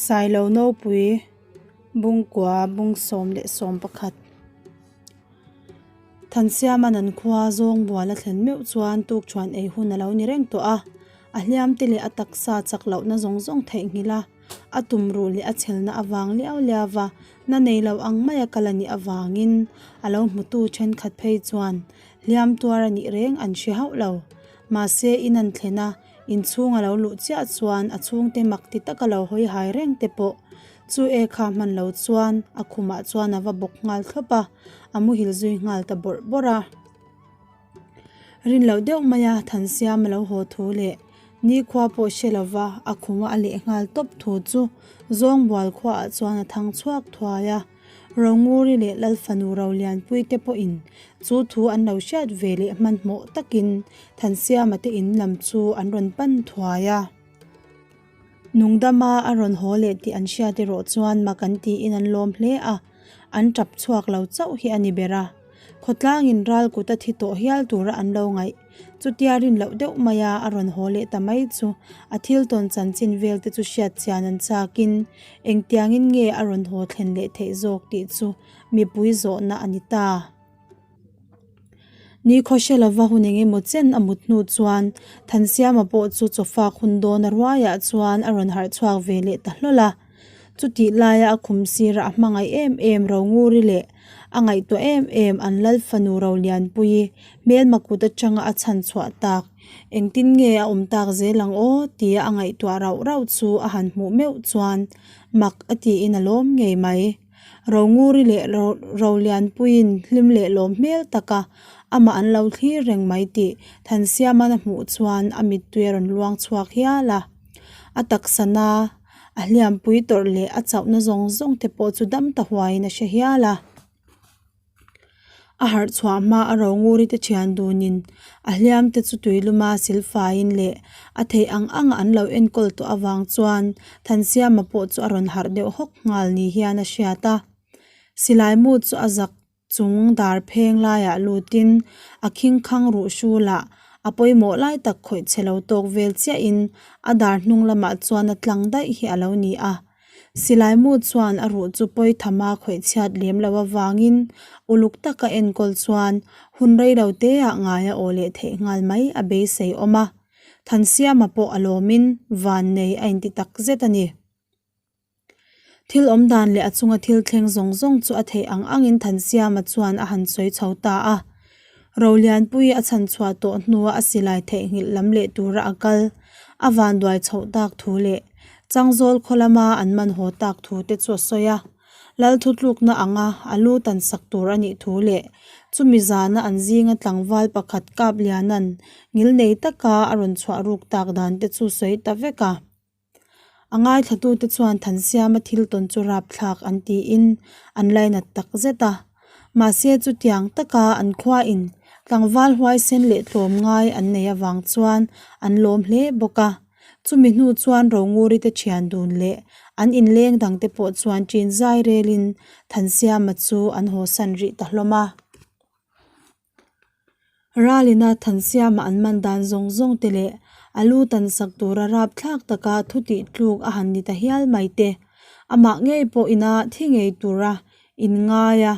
Sailo Nopui Bungkua Bung 11. Thansiama nan khua zawng bual a thlen meuh chuan tukṭhuan ei hun a lo ni reng tawh a, a hliamte leh a taksa chak lohna zawng zawng theihnghilh a, a tumruh leh a chhelna avang liau liau va na nei lo ang maia kal a nih avangin a lo hmutu thenkhat phei chuan hliam tuar a nih reng an hre hauh lo. Mahse in an thlen a, inchhung a lo luh chiah chuan a chhungte mak ti taka lo hawi hai reng te pawh chu e kha hman lo chuan a khumah chuan a va bawk nghal thlawp a, a muhil zui nghal ta bawrh bawrh a. Rin loh deuh maia Thansiama lo haw thu leh nikhua pawh hre lova a khuma a leh nghal tawp thu chu Zawngbual khuaah chuan a thang chhuak thuai a. Ronguri leh Lalfanu Rolianpui te pawhin chu thu an lo hriat ve leh hmanhmawh takin Thansiama te in lam chu an rawn pan thuai a. Nungdama a rawn haw leh tih an hriat erawh chuan mak an tiin an lawm hle a, an tap chhuak lo chauh hi a ni ber a. Khawtlangin ral kut a thi tawh hial tura an lo ngaih. Chutia rin loh deuh maia a rawn haw leh ta mai chu a thil tawn chanchin vel te chu hriat chian an chakin engtiangin nge a rawn haw thlen leh theih zawk tih chu mipui zawhna a ni ta. Ni khawhre lova hun eng emaw chen a mut hnu chuan Thansiama pawh chu chawfak hun dawn a ruaiah chuan a rawn harh chhuak ve leh ta hlawl a. Chutih laia a khum sira a hmangaih em em Ronguri leh a ngaihtuah em em an Lal fanu Rolianpuii hmelma kut atanga a chhan chhuah tak engtin nge a awm tak zel ang aw tia a ngaihtuah rauh rauh chu a han hmuh meuh chuan mak a tiin a lawm ngei mai. Ronguri leh Rolianpuiin hlim leh lawm hmel taka amah an lo thlir reng mai tih Thansiama'n a hmuh chuan a mittui a rawn luang chhuak hial a. A taksana a hliampui tawrh leh a chauhna zawng zawng te pawh chu dam ta huaiin a hre hial a. A harh chhuah hma a Ronguri te thian dunin a hliam te chu tuiluma silfaiin leh a theih ang ang a an lo enkawl tawh avang chuan Thansiama pawh chu a rawn harh deuh hawk nghal ni hian a hriat a. Silai mu chu a zak chung dar pheng laiah lutin a khingkhang ruh hrulah a pawimawh lai tak khawih chhe lo tawk vel chiahin a dar hnung lamah chuan a tlang daih hi a lo ni a. Silai mu chuan a ruh chu pawi thama khawih chhiat lem lo avangin uluk taka enkawl chuan hun rei lo teah ngaia aw leh theih nghal mai a beisei awm a. Thansiama pawh a lawmin van nei a inti tak zet a ni. Thil awm dan leh a chunga thil thleng zawng zawng chu a theih ang angin Thansiama chuan a han sawi chho ta a. Rolianpuii a chhan chhuah tawh hnua a silai theihnghilh lam leh tura a kal a vanduai chhoh tak thu leh Changzawl khaw lama an man haw tak thu te chu a sawi a. Lal thutlukna anga a lu tan sak tur a nih thu leh chumi zana an zinga tlangval pakhat Kapliana'n ngilnei taka a rawn chhuah ruk tak dan te chu sawi ta vek a. A ngaithlatute chuan Thansiama thil tawn chu rapthlak an tiin an lainat tak zet a. Mahse chutiang taka an khuain tlangval huaisen leh tlawmngai an nei avang chuan an lawm hle bawk a. Chumi hnu chuan Ronguri te thian dun leh an inleng dangte pawh chuan ṭin zai relin Thansiama chu an hawsan rih ta hlawm a. Ralina Thansiama an man dan zawng zawng te leh a lu tan sak tura rapthlak taka thu tih tluk a han ni ta hial mai te. Amah ngei pawh ina thi ngei tura inngai a,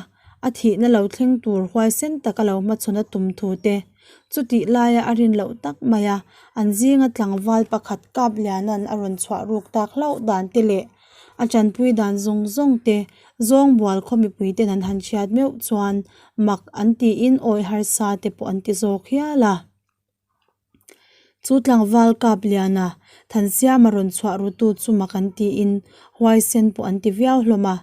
a thihna lo thleng tur huaisen taka lo hmachhawn a tum thu te. Chutih laia a rin loh tak maia an zinga tlangval pakhat Kapliana'n a rawn chhuah ruk tak hlauh dan te leh A tanpui dan zawng zawng te Zawngbual khaw mipui ten an han hriat meuh chuan mak an tiin awi harsa te pawh an ti zawk hial a. Chu tlangval kap liana Thansiama rawn chhuah rutu chu mak an tiin huaisen pawh an ti viau hlawm a.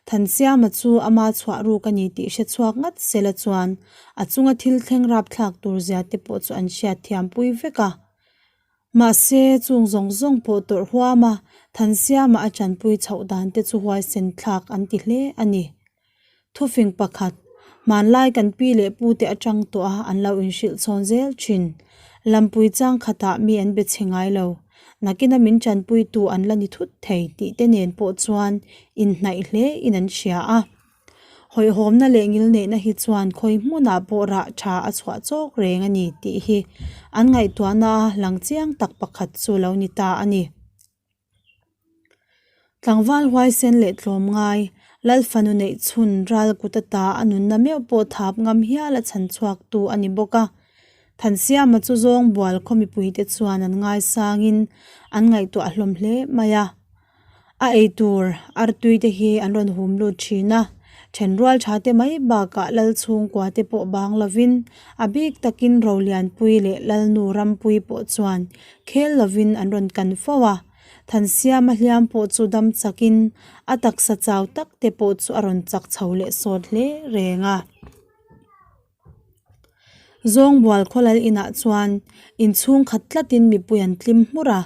Thansiama chu ama chhuah ruk a ni tih hre chhuak ngat sela chuan a chunga thil thleng rapthlak tur zia te pawh chu an hriat thiam pui vek a. Mahse, chung zawng zawng pawh tawrh huam a, Thansiama a tanpui chhoh dan te chu huaisen thlak an ti hle a ni. Thufing pakhat, Hmanlai kan pi leh pu te atang tawh a an lo inhrilh chhawn zel thin. Lampui chang khatah mi an be chhe ngai lo. Nakina min tanpuitu an la ni thut thei tih te nen pawh chuan inhnaih hle in an hria a. Hawihhawmna leh ngilneihna hi chuan khawi hmunah pawh rah tha a chhuah chawk reng a ni tih hi an ngaihtuahna a lang chiang tak pakhat chu lo ni ta a ni. Tlangval huaisen leh tlawmngai, Lal fanu neih chhun ral kut ata a nunna meuh pawh thap ngam hial a chhan chhuaktu a ni bawk a. Thansiama chu zawng bual khaw mipuite chuan an ngaisangin an ngaihtuah hlawm hle mai a. A eitur artui te hi an rawn hum lut thin a, thenrual tha te mai bakah Lal chhungkua te pawh bang lovin a bik takin Rolianpui leh Lalnu Rampui pawh chuan khel lovin an rawn kan fo a. Thansiama hliam pawh chu dam chakin a taksa chau tak te pawh chu a rawn chak chho leh sawt hle reng a. Zawngbual khawlal inah chuan inchhung khat tlatin mipui an tlim hmur a,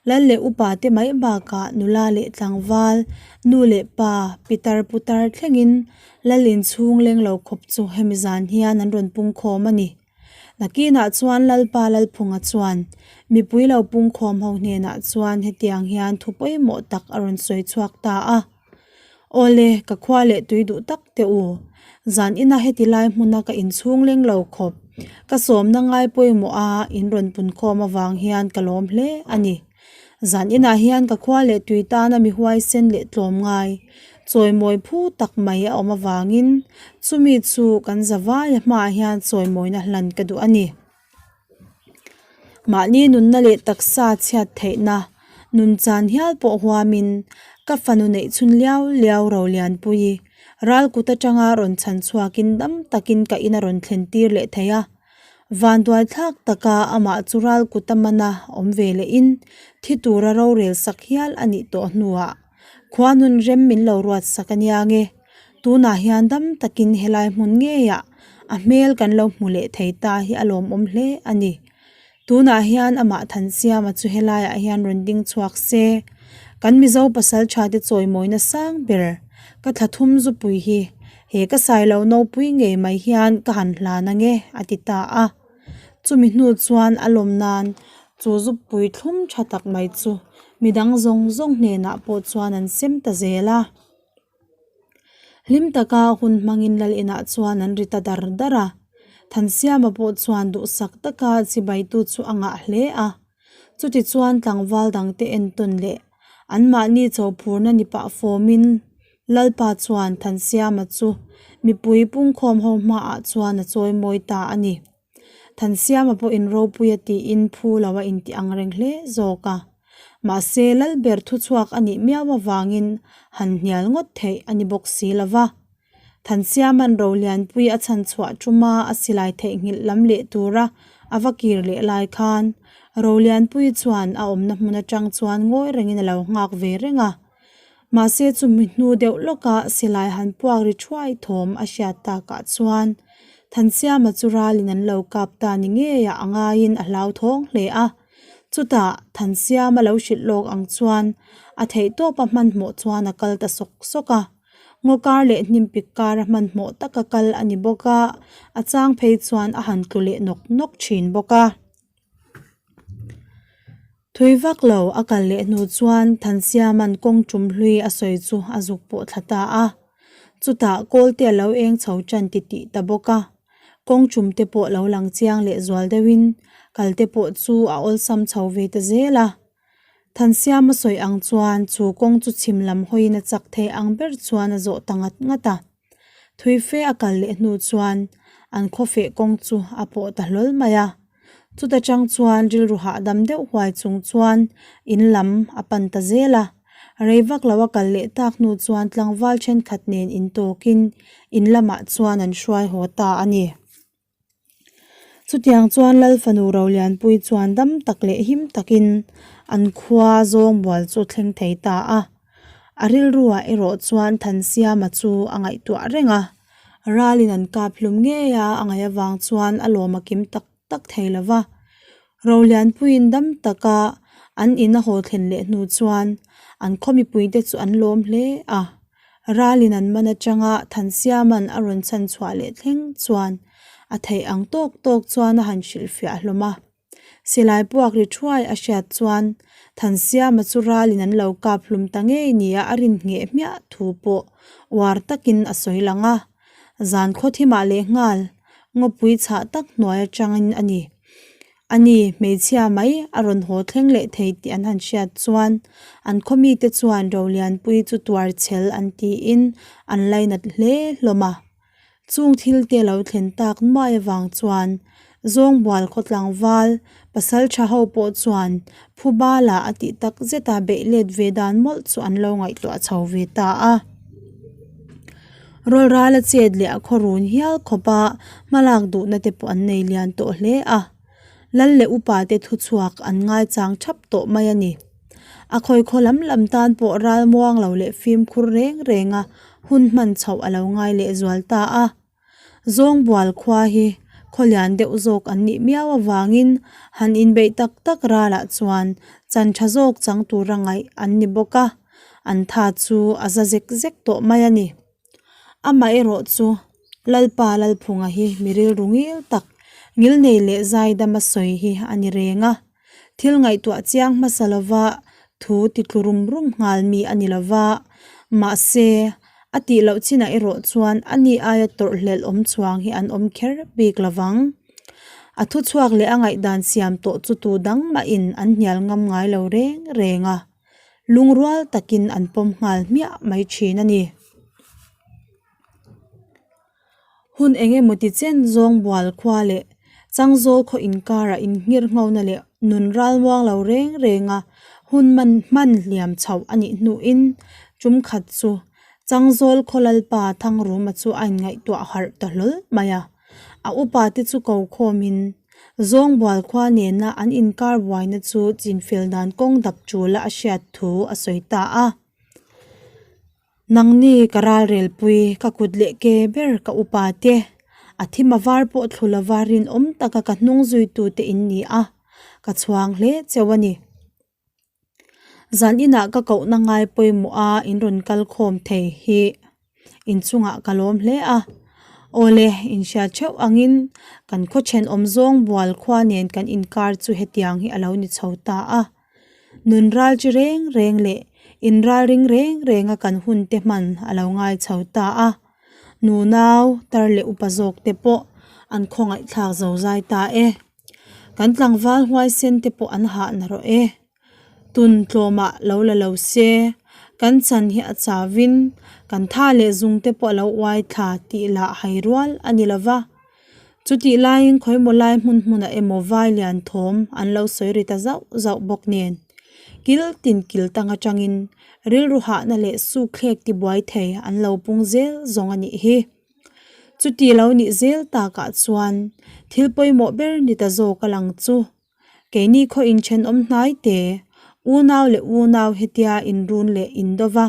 lal leh upa te mai bakah nula leh tlangval, nu leh pa, pitar putar thlengin lal inchhung leng lo khawp chu hemi zan hian an rawn pungkhawm a ni. Nakinah chuan Lalpa Lalphunga chuan mipui lo pungkhawm ho hnenah chuan hetiang hian thu pawimawh tak a rawn sawi chhuak ta a. Awle, ka khua leh tui duh tak teh u. Zan ina heti lai hmuna ka inchhung leng lo khawp. Ka sawmna ngai pawimawh a in rawn punkhawm avang hian ka lawm hle a ni. Zan inah hian ka khua leh tui tana mi huaisen leh tlawm ngai, chawimawi phu tak mai a awm avangin chumi chu kan zavaia hmaah hian chawimawina hlan ka duh a ni. Mahni nunna leh taksa chhiat theihna nun chan hial pawh huamin ka fanu neih chhun liau liau Rolianpuii ral kut atanga rawn chhan chhuakin dam takin ka in a rawn thlen tir leh thei a. Vanduai thlak taka amah chu ral kut a mana awm ve lehin thi tura rorel sak hial a nih tawh hnuah khua nun rem min lo ruat sak a nia nge. Tunah hian dam takin helai hmun ngeiah a hmel kan lo hmu leh thei ta hi a lawmawm hle a ni. Tunah hian amah Thansiama chu helaiah hian rawn ding chhuak se, kan Mizo pasal tha te chawimawina sang ber ka thla thum zupui hi he ka sailo nopui ngei mai hian ka han hlan ange a ti ta a. Chumi hnu chuan a lawm nan chu zupui thlum tha tak mai chu midang zawng zawng hnenah pawh chuan an sem ta zel a. Hlim taka hun hmangin lal inah chuan an ri ta dar dar a, Thansiama pawh chuan duhsak taka chibaitu chu a ngah hle a. Chutichuan tlangval dangte entawn leh anmahni chauphurna ni pah fawmin Lalpa chuan Thansiama chu mipui pungkhawm ho hmaah chuan a chawimawi ta a ni. Thansiama pawhin ropui a tiin phu lo a inti ang reng hle zawk a. Mahse, Lalber thuchhuak a nih miau avangin han hnial ngawt theih a ni bawk si lo va. Thansiama'n Rolianpui a chhan chhuah tuma a silai theihnghilh lam leh tura a va kir leh lai khan Rolianpui chuan a awmna hmun atang chuan ngawi rengin a lo nghak ve reng a. Mahse chumi hnu deuh lawka silai han puak ri thuai thawm a hriat takah chuan Thansiama chu ralin an lo kap ta ni ngeiah a ngaiin a hlauthawng hle a. Chutah Thansiama lo hrilh lawk ang chuan a theihtawpa hmanhmawh chuan a kal ta sawk sawk a. Ngaw kar leh hnim pik kara hmanhmawh taka kal a ni bawk a, a chang phei chuan a han tlu leh nawk nawk thin bawk a. Thui vak lo a kal leh hnu chuan Thansiama'n kawng tum hlui a sawi chu a zuk pawh thla ta a. Chutah kawlte a lo eng chho tan ti tih ta bawk a. Kawng tum te pawh lo lang chiang leh zual deuhin kal te pawh chu a awlsam chho ve ta zel a. Thansiama sawi ang chuan chu kawng chu chhim lam hawiin a chak thei ang ber chuan a zawh ta ngat ngat a. Thui fe a kal leh hnu chuan an khawfeh kawng chu a pawh ta hlawl mai a. Chuta tang chuan rilru hahdam deuh huai chung chuan in lam a pan ta zel a. Rei vak lo a kal leh tak hnu chuan tlangval thenkhat nen intawkin in lamah chuan an hruai haw ta a ni. Chutiang chuan Lal fanu Rolianpui chuan dam tak leh him takin an khua zawng bual chu thleng thei ta a. A rilruah erawh chuan Thansiama chu a ngaihtuah reng a, ralin an kap hlum ngei a a ngaih avang chuan a lawm a kim tak tak thei lo va. Rolianpuiin dam taka an in a haw thlen leh hnu chuan an khaw mipuite chu an lawm hle a. Ralin an man atanga Thansiama'n a rawn chhan chhuah leh thleng chuan a theih ang tawk tawk chuan a han hrilhfiah hlawm a. Silai puak ri thuai a hriat chuan Thansiama chu ralin an lo kap hlum ta ngei nia a rin ngheh hmiah thu pawh uar takin a sawi lang a. Zan khaw thimah leh nghal ngawpui chhah tak hnuai atangin a ni. Ani, hmeichhia mai a rawn haw thleng leh thei tih an han hriat chuan an khaw mite chuan Rolianpuii chu tuar chhel an tiin an lainat hle hlawm a. Chung thil te lo thlen tak nuai avang chuan Zawngbual khaw tlangval pasal tha ho pawh chuan Phubala a tih tak zeta beih let ve dan mawlh chu an lo ngaihtuah chho ve ta a. Rawlrala chet leh a khaw run hial khawp a hmalak duhna te pawh an nei lian tawh hle a. Lal leh upa te thuchhuak an ngaichang thap tawh mai a ni. A khawikhaw lam lam tan pawh ral muang lo leh fimkhur reng reng a hun hman chhoh a lo ngai leh zual ta a. Zawngbual khua hi khaw lian deuh zawk an nih miau avangin han inbeih tak tak ralah chuan chan tha zawk chang tura ngaih an ni bawk a, an tha chu a za zek zek tawh mai a ni. Amaherawh chu Lalpa Lalphunga hi mi rilru ngil tak, ngilnei leh zaidama sawi hi a ni reng a. Thil ngaihtuah chiang hmasa lova thu ti tlu rum rum nghal mi a ni lova, mahse, a tih loh chinah erawh chuan a ni aia tawrhhlelh awm chhuang hi an awm kher bik lovang. A thuchhuak leh a ngaihdan siam tawh chu tu dang mahin an hnial ngam ngai lo reng reng a, lungrual takin an pawm nghal hmiah mai thin a ni. Hun eng emaw ti chen zawng bual khua leh Changzawl khaw inkarah innghirhnghona leh nun ral muang lo reng renga hun man hman hliam chhoh a nih hnuin tum khat chu Changzawl khaw lalpa Thangruma chu a inngaihtuah harh ta hlawl mai a. A upa te chu ko khawmin Zawngbual khua nena an inkar buaina chu chinfel dan kawng dap ṭula a hriat thu a sawi ta a. Nangni ka ralrelpui, ka kut leh ke ber ka upa te, a thim a var pawh thlu lova rinawm taka ka hnung zuitute in ni a, ka chhuang hle cheu a ni. Zan inah ka kohna ngai pawimawh a in rawn kal khawm thei hi inchungah ka lawm hle a. Awle, inhriat theuh angin kan khaw thenawm zawng bual khua nen kan inkar chu hetiang hi a lo ni chho ta a. Nun ral chi reng reng leh in ral ring reng reng a kan hun te hman a lo ngai chho ta a. Nunau tar leh upa zawk te pawh an khawngaihthlak zo zai ta e. Kan tlangval huaisen te pawh an hah na rawh e. Tun tlawmah lo la lo se, kan chan hi a chauhin kan tha leh zung te pawh a lo uai thla tih lah hai rual a ni lova. Chutih laiin khawimaw lai hmun hmunah emaw vai lian thawm an lo sawi ri ta zauh zauh bawk nen, kil tin kil tang atangin rilru hahna leh sukthlek tibuai thei an lo pung zel zawng a nih hi. Chuti lo nih zel takah chuan thil pawimawh ber ni ta zawk a lang chu. Keini khaw inthenawm hnai te, unau leh unau hetia inrun leh indova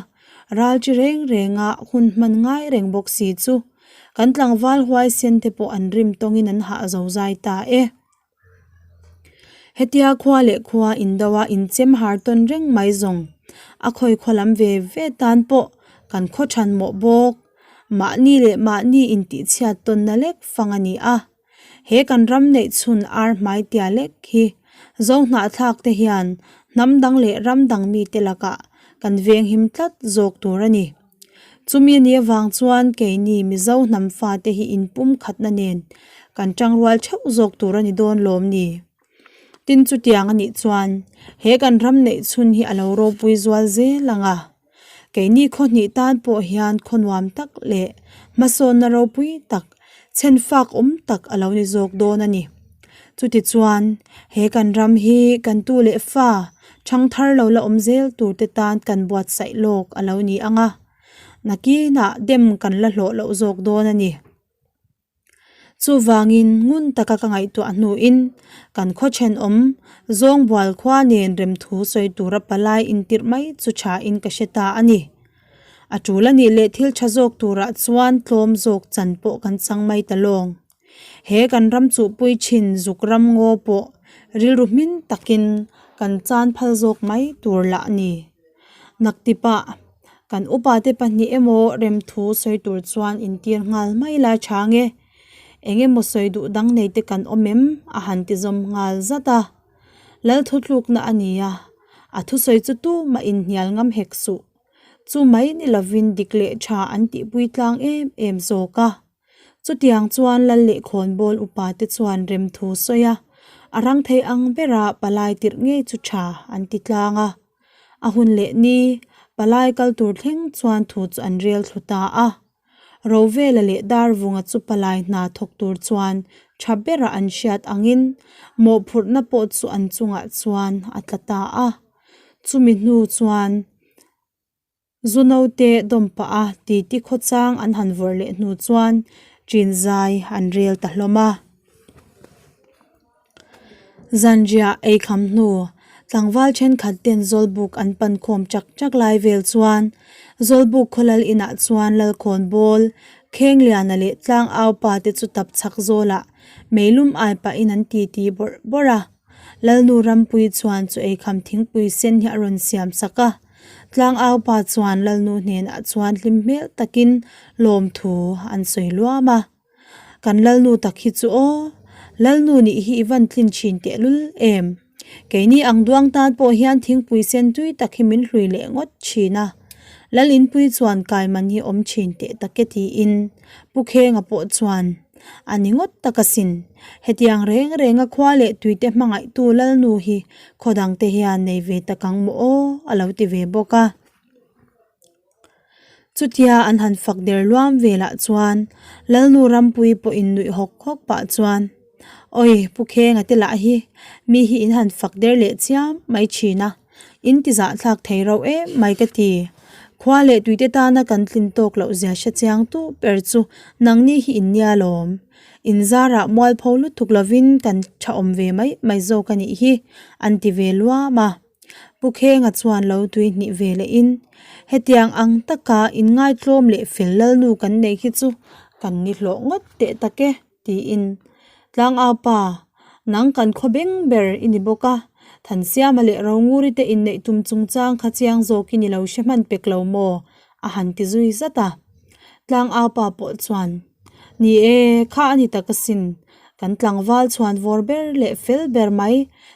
ral chi reng renga hun hman ngai reng bawk si chu kan tlangval huaisen te pawh an rim tawngin an hah zo zai ta e. Hetia khua leh khua indoa inchem har tawn reng mai zawng a khawi khaw lam ve ve tan pawh kan khaw than mawh bawk. Mahni leh mahni intihchhiat tawnna lek fang a ni a. He kan ram neih chhun ar hmai tia lek hi Zo hnahthlak te hian hnam dang leh ram dang mite lakah kan venghim tlat zawk tur a ni. Chumi a nih avang chuan keini Mizo hnam fate hi inpum khatna nen kan tangrual theuh zawk tur a ni dawn lawm ni. Tin chutiang a nih chuan he kan ram neih chhun hi a lo ropui zual zel ang a. Keini khaw hnih tan pawh hian khaw nuam tak leh hmasawnna ropui tak, chhen fak awm tak a lo ni zawk dawn a ni. Chutichuan, he kan ram hi kan tu leh fa thangthar lo la awm zel tur te tan kan buatsaih lawk a lo ni ang a, nakinah dem kan la hlawh loh zawk dawn a ni. Chuvangin ngun taka ka ngaihtuah hnuin kan khaw thenawm Zawngbual khua nen remthu sawi tura palai intirh mai chu thain ka hre ta a ni. A tul a nih leh thil tha zawk turah chuan tlawm zawk chan pawh kan chang mai ta lawng. He kan ram chuhpui thin zuk ram ngaw pawh rilru hmin takin kan chan phal zawk mai tur lah a ni. Naktipah kan upate pahnih emaw remthu sawi tur chuan intir nghal mai la tha nge eng emaw sawi duh dang nei te kan awm em a han ti zawm nghal zat a lal thutlukna a ni a a thusawi chu tumah inhnial ngam hek suh chu mai ni lovin dik leh tha an tihpui tlang em em zawk a. Chutiang chuan Lal leh Khawnbawl upa te chuan remthu sawi a. A rang thei ang bera palai tirh ngei chu tha an ti tlang a. A hun leh ni, palai kal tur thleng chuan thu chu an rel thlu ta a. Rovela leh Darvunga chu palai hna thawk tur chuan tha bera an hriat angin mawhphurhna pawh chu an chungah chuan a tla ta a. Chumi hnu chuan Zu naute dawm pah a titi khawchang an han vawrh leh hnu chuan ṭin zai an rel ta hlawm a. Zanriah ei kham hnu tlangval thenkhat ten Zawlbuk an pan khawm chak chak lai vel chuan Zawlbuk khawlal inah chuan Lalkhawnbawl, Khengliana leh Tlangaupa te chu tap chhak zawlah meilum ai pahin an titi bawrh bawrh a. Lalnu Rampuii chuan chu eikham thingpui sen hi a rawn siam sak a. Tlangaupa chuan Lalnu hnenah chuan hlim hmel takin lawmthu an sawi luam a. Kan Lalnu tak hi chu aw, Lalnu nih hi i van tlin thin tehlul em? Keini ang duang tan pawh hian thingpui sen tui tak hi min hlui leh ngawt thin a. Lalinpui chuan kai man hi awm thin teh tak e tiin Pu Khenga pawh chuan a ni ngawt tak asin. Hetiang reng renga khua leh tuite hmangaihtu Lalnu hi khaw dangte hian nei ve tak ang maw aw a lo ti ve bawk a. Chutia an han fak der luam velah chuan Lalnu Rampuii pawhin nuih hawk hawk pah chuan Awi Pu Khenga te lah hi mi hi in han fak der leh chiam mai thin a, in ti zahthlak thei rauh em mai ka ti. Khua leh tuite tana kan tlin tawk loh zia hre chiang tu ber chu nangni hi in nia lawm. In zarah mualpho lutuk lovin kan tha awm ve mai mai zawk a nih hi an ti ve luam a. Pu Khenga chuan lo tui hnih ve lehin, Hetiang ang taka inngaitlawm leh fel lalnu kan neih hi chu kan ni hlawh ngawt teh tak e, tiin Tlangaupa, nang kan khaw beng ber i ni bawk a, Thansiama leh Ronguri te inneih tum chungchang kha chiang zawkin i lo hre hman pek lo maw? a han ti zui zat a. Tlangaupa pawh chuan, Ni e, kha a ni tak asin. Kan tlangval chhuan vawr ber leh fel ber mai,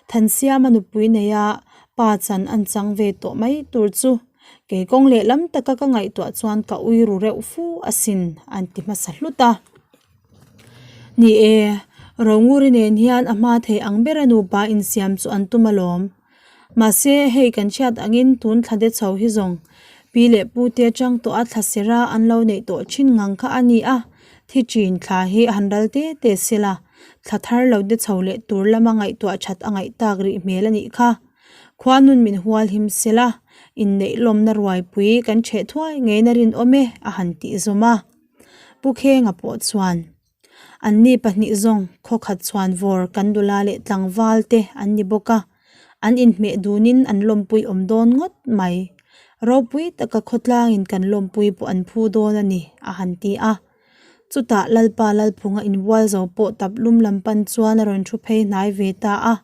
Thansiama nupui neia pa chan an chang ve tawh mai tur chu kei kawng leh lam taka ka ngaihtuah chuan ka ui ru reuh fu asin, an ti hmasa hlut a. Ni e, Ronguri nen hian a hma thei ang bera nupa insiam chu an tum alawm. Mahse, hei kan hriat angin tun thla de chho hi zawng pi leh pu te atang tawh a thla sera an lo neih tawh thin ngang kha a ni a, thi chin thla hi han ral te te sela, thla thar lo de chho leh tur lama ngaihtuah that a ngaih tak rih hmel a nih kha. Khuanun min hual him sela, inneih lawmna ruaipui kan chheh thuai ngeina rinawm e a han tih zawm a. Pu Khenga pawh chuan. Anni pahnih zawng khawkhat chhuan vawr kan nula leh tlangval te an ni bawk a, an inhmeh dunin an lawmpui awm dawn ngawt mai. Ropui taka khawtlangin kan lawmpui pawh an phu dawn a ni, a han ti a. Chutah Lalpa Lalphunga inbual zo pawh tap lum lam pan chuan a rawn thu phei hnai ve ta a.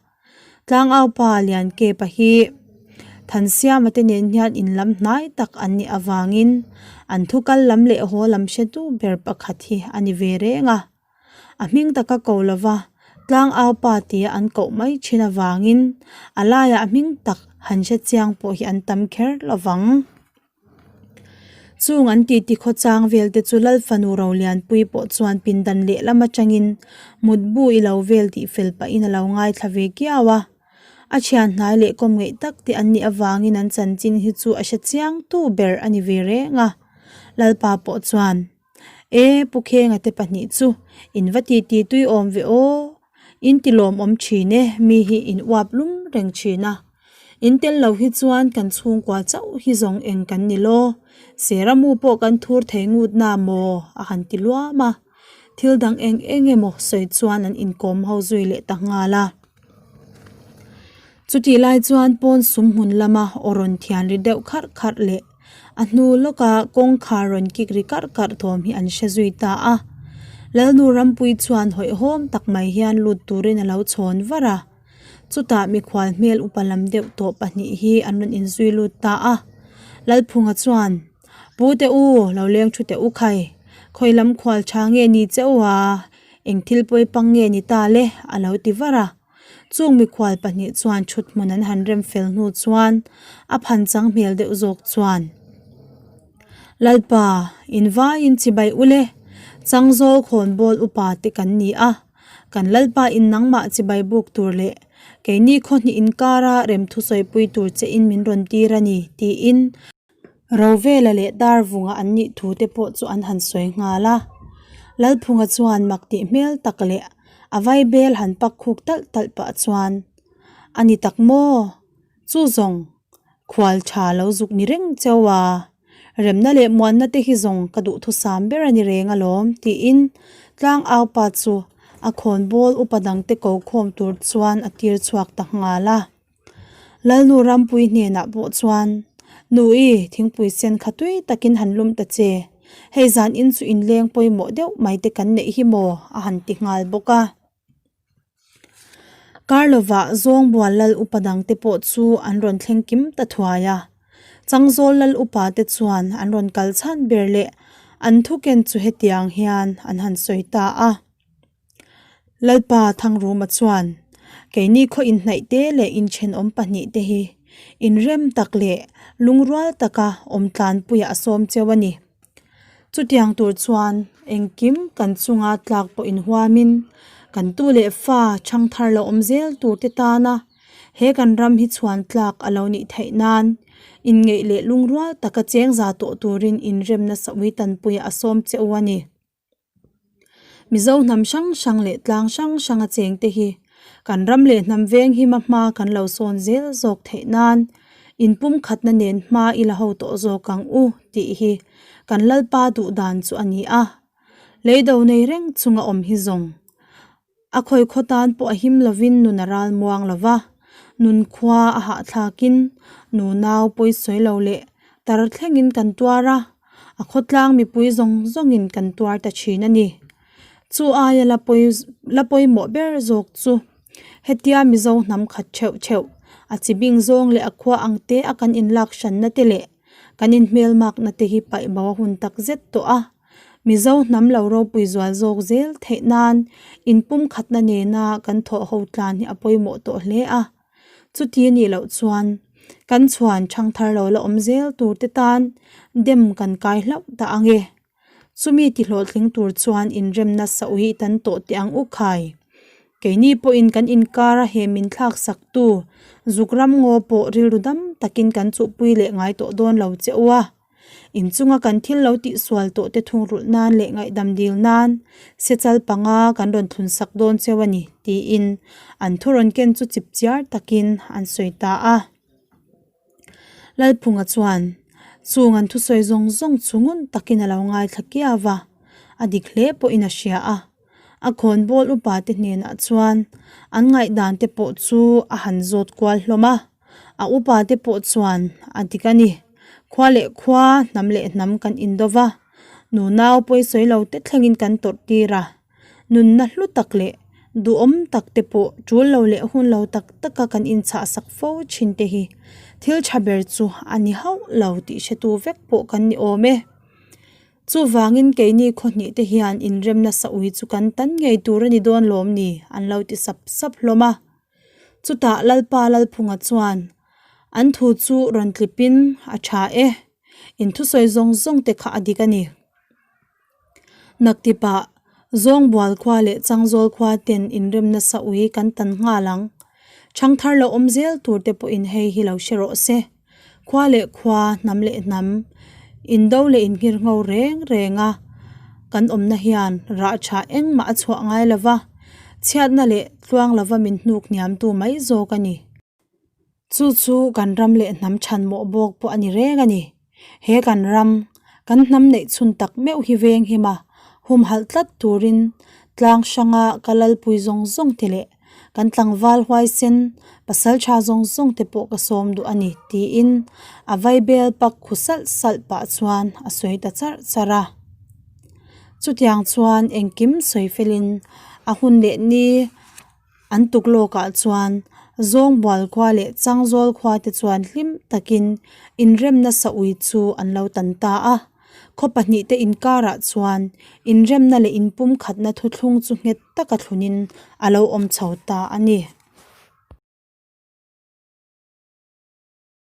Tlangaupa Liankepa hi Thansiama te nen hian in lam hnai tak an nih avangin an thu kal lam leh haw lam hretu ber pakhat hi a ni ve reng a. A hming taka ko lova Tlangaupa tia an koh mai thin avangin a laiah hming tak han hre chiang pawh hi an tam kher lovang. Chung an titi khawchang vel te chu Lal fanu Rolianpui pawh chuan pindan lehlam atangin mutbu i lo vel tih fel pahin a lo ngaithla ve kiau a. A thian hnai leh kawm ngeih tak te an nih avangin an chanchin hi chu a hre chiang tu ber a ni ve reng a. Lalpa pawh chuan, E Pu Khenga te pahnih chu in va titi tui awm ve aw, in ti lawmawm thin e, mi hi in uap lum reng thin a. In tel lo hi chuan kan chhungkua chauh hi zawng eng kan ni law? Seramu pawh kan thur thei ngut na maw? a han ti luam a. Thil dang eng eng emaw sawi chuan an inkawm ho zui leh ta nghal a. Chutih lai chuan pawn sum hmun lama aw rawn thian ri deuh kharh kharh leh a hnu lawka kawngkhar rawn kik ri karh karh thawm hi an hre zui ta a. Lalnu Rampuii chuan hawihhawm tak mai hian lut turin a lo chhawn var a. Chutah mikhual hmel upa lam deuh tawh pahnih hi an rawn inzui lut ta a. Lalphunga chuan, Pu te u, lo leng thu teh u khai. Khawi lam khual tha nge ni che u a, eng thil pawi pang nge ni ta le? a lo ti var a. Chung mikhual pahnih chuan thut hmun an han rem fel hnu chuan a phan chang hmel deuh zawk chuan, Lalpa, in vaiin chibai u le, Changzawl khawnbawl upa te kan ni a. Kan Lalpa in nangmah chibai buk tur leh keini khaw hnih inkara remthu sawipui tur che in min rawn tir a ni, tiin Rovela leh Darvunga an nih thu te pawh chu an han sawi nghal a. Lalphunga chuan mak tih hmel tak leh a vaibel han pak khuk talh talh pah chuan, A ni tak maw? Chu zawng, khual tha lo zuk ni reng cheu a, remna leh muanna te hi zawng ka duhthusam ber a ni reng alawm, tiin tlang aupa chu a khawnbawl upa dangte ko khawm tur chuan a tir chhuak ta nghal a. Lalnu Rampui hnenah pawh chuan, Nui, thingpui sen kha tui takin han lum ta che, hei zan in chu inleng pawimawh deuh mai te kan neih hi maw? a han ti nghal bawk a. Karlovah Zawngbual lal upa dangte pawh chu an rawn thleng kim ta thuai a. Changzawl lal upa te chuan an rawn kal chhan ber leh an thuken chu hetiang hian an han sawi ta a. Lalpa Thangruma chuan, Keini khaw inhnaihte leh inthenawm pahnihte hi inrem tak leh lungrual taka awm tlanpuiah a sawm cheu a ni. Chutiang tur chuan engkim kan chunga tlak pawh inhuamin kan tu leh fa chhangthar lo awm zel turte tana he kan ram hi chhuan tlak a lo nih theih nan inngeih leh lungrual taka cheng za tawh turin inremna sawi tanpuiah a sawm che u a ni. Mizo hnam hrang hrang leh tlang hrang hrang a cheng te hi kan ram leh hnam veng hima hma kan lo sawn zel zawk theih nan inpumkhatna nen hma i la ho tawh zawk ang u tih hi kan Lalpa duh dan chu a ni a, leido nei reng chunga awm hi zawng. A khawi khaw tan pawh a him lovin nun a ral muang lo va, nun khua a hahthlakin nunau pawi sawi lo leh tar thlengin kan tuar a, a khawtlang mipui zawng zawngin kan tuar ta thin a ni. Chu aia la pawi la pawimawh ber zawk chu hetia Mizo hnam khat theuh theuh a chi bing zawng leh a khua ang te a kan inlak hranna te leh kan inhmelmakna te hi paih bo a hun tak zet tawh a. Mizo hnam lo ropui zual zawk zel theih nan inpumkhatna nena kan thawh ho tlan hi a pawimawh tawh hle a. Chuti a nih loh chuan kan chhuan thangthar lo la awm zel tur te tan dem kan kai hlauh ta ang e. Chumi ti hlawhtling tur chuan inremna sawi tan tawh teh ang u khai. Keini pawhin kan inkar a he min thlak sak tu zuk ram ngaw pawh rilru dam takin kan chuhpui leh ngai tawh dawn lo che u a. Inchunga kan thil lo tihsual tawh te thungrulh nan leh ngaihdam dil nan sechal panga kan rawn thlun sak dawn cheu a ni, tiin an thu rawn ken chu chip chiar takin an sawi ta a. Lalphunga chuan chung an thusawi zawng zawng chu ngun takin a lo ngaithla kiau va, a dik hle pawhin a hria a. A khawnbawl upa te hnenah chuan an ngaihdan te pawh chu a han zawt kual hlawm a. A upa te pawh chuan a dik a ni. Khua leh khua, hnam leh hnam kan indo va, nunau pawisawi lo te thlengin kan tawrh tir a. Nunna hlu tak leh duhawm tak te pawh tul lo leh hun lo tak taka kan inchhah sak fo thin te hi thil tha ber chu a ni hauh lo tih hretu vek pawh kan ni awm e. Chuvangin keini khawhnih te hian inremna saui chu kan tan ngei tur a ni dawn lawm ni an lo ti sap sap hlawm a. Chutah Lalpa Lalphunga chuan an thu chu rawn tlipin a tha e, in thusawi zawng zawng te kha a dik a ni. Naktipah Zawngbual khua leh Changzawl khua ten inremna saui kan tan nghal ang. Thangthar lo awm zel tur te pawhin hei hi lo hre rawh se. Khua leh khua, hnam leh hnam, indo leh inghirngho reng reng a kan awmna hian rah tha engmah a chhuah ngai lo va, chhiatna leh tluang lova min hnuk hniamtu mai zawk a ni. Chu chu kan ram leh hnam chhanmawh bawk pawh a ni reng a ni. He kan ram, kan hnam neih chhun tak meuh hi veng him a, humhalh tlat turin tlang hranga ka lalpui zawng zawng te leh kan tlangval huaisen pasal tha zawng zawng te pawh ka sawm duh a ni tiin a vaibel pak khu salh salh pah chuan a sawi ta charh charh a. Chutiang chuan engkim sawi felin a hun leh ni An tuk lawkah chuan Zawngbual khua leh Changzawl khua te chuan hlim takin inremna saui chu an lo tan ta a. Khaw pahnihte inkarah chuan inremna leh inpumkhatna thuthlung chu nghet taka thlunin a lo awm chho ta a ni.